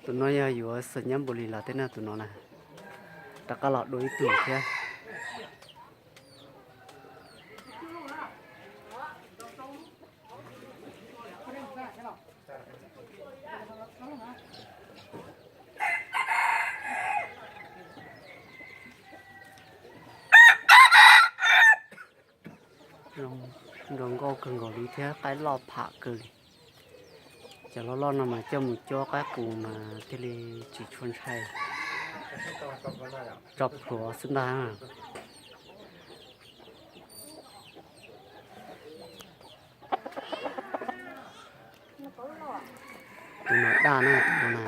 Tus no yog yuav xeem nyab npum li los tej na, tus no na. Rov qab los dua ib tug thiab. Zoo nkauj kawg nkaus li thiab qaib loj pham kawg li. Cov loj loj no mas coj mus cuab qaib qus mas thiaj li tsis tshua ntshai. Tso plhuav xwb ntag. Tus no daj na, tus no na.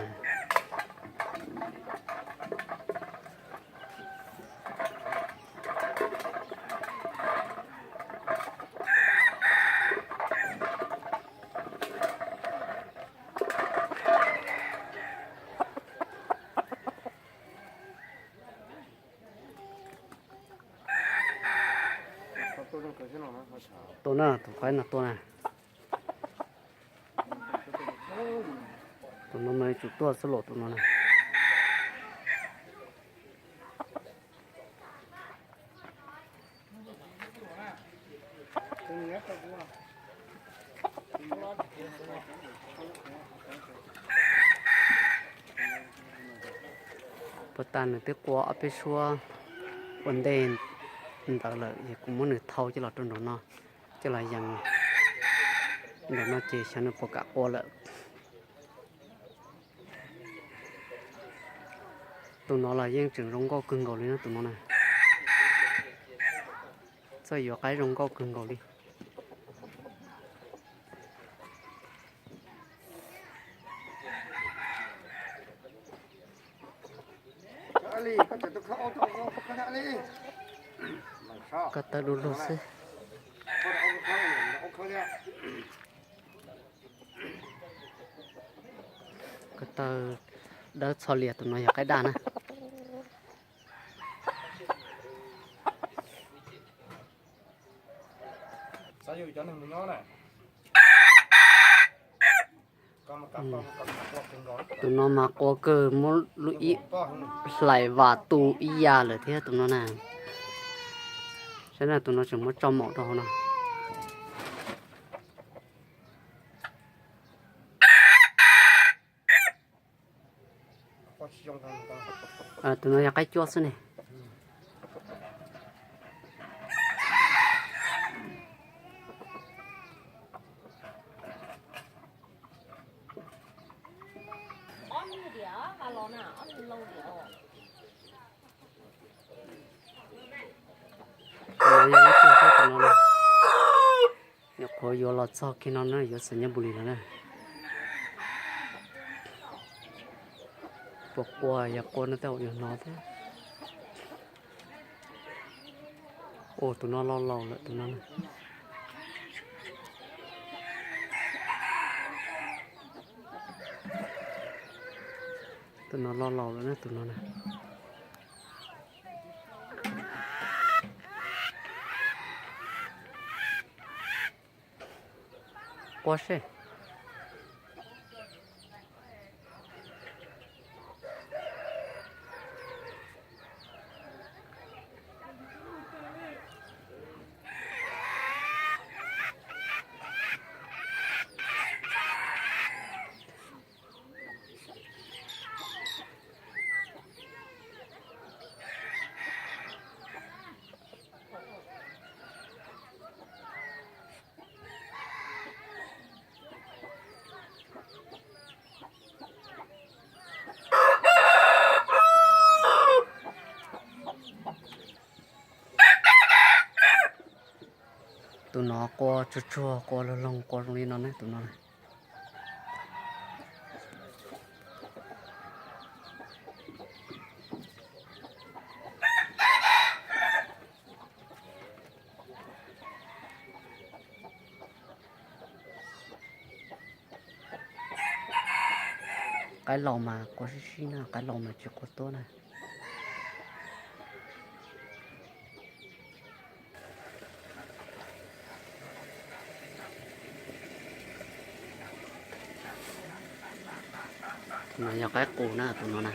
Tuaj na, tus qaib no tuaj na. Tus no mas tsum tuaj xwb los tus no na. Puag ta nws twb qua ob peb suab ua ntej ntawd lawm es kuv muab nws thau coj los rau nraum no, coj los yees nraum no ces xyov nws puas kam qua lawm. Tus no los yeej tseem zoo nkauj kawg nkaus li na tus no na. Txawj yuav qaib zoo nkauj kawg nkaus li. Ko taw du lug xwb. Ko taw dawb txho lias, tus no yog qaib daj na. Tus no mas qua kawg, muab lub ib hlais vas tu ib yam lawm thiab tus no na. Saib na, tus no tseem muab tso maum rau hauv no. Tus no yog qaib cuab xwb ne. Tus no yog ib tug thiab tus no na. Nyuam qhuav yuav los txog kiag no na, yuav xeem nyab npum li no na. Puas qua, yog qua no tej zaum yuav hnov thiab. Ua tus no lo laus lawm tus no na. Tus no lo laus lawm na tus no na. Qua seb. Tus no qua tsuag tsuag, qua loog loog, qua zoo li no ne tus no. Qaib laus mas qua sib sib na, qaib laus mas tsis qua tuab na. No yog qaib qus na, tus no na.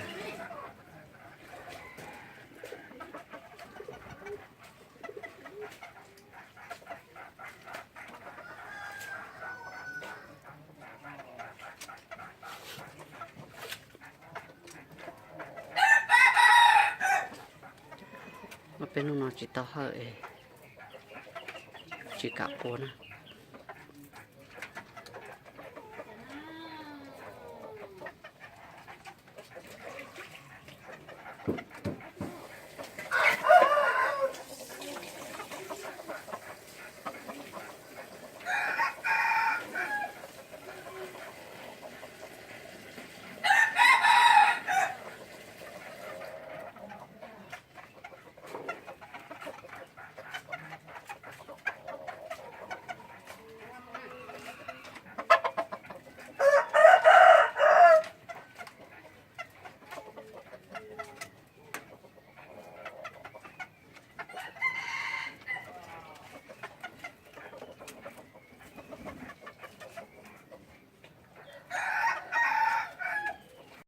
Ob peb hnub no tsis tau hawj es tsis kam qua na.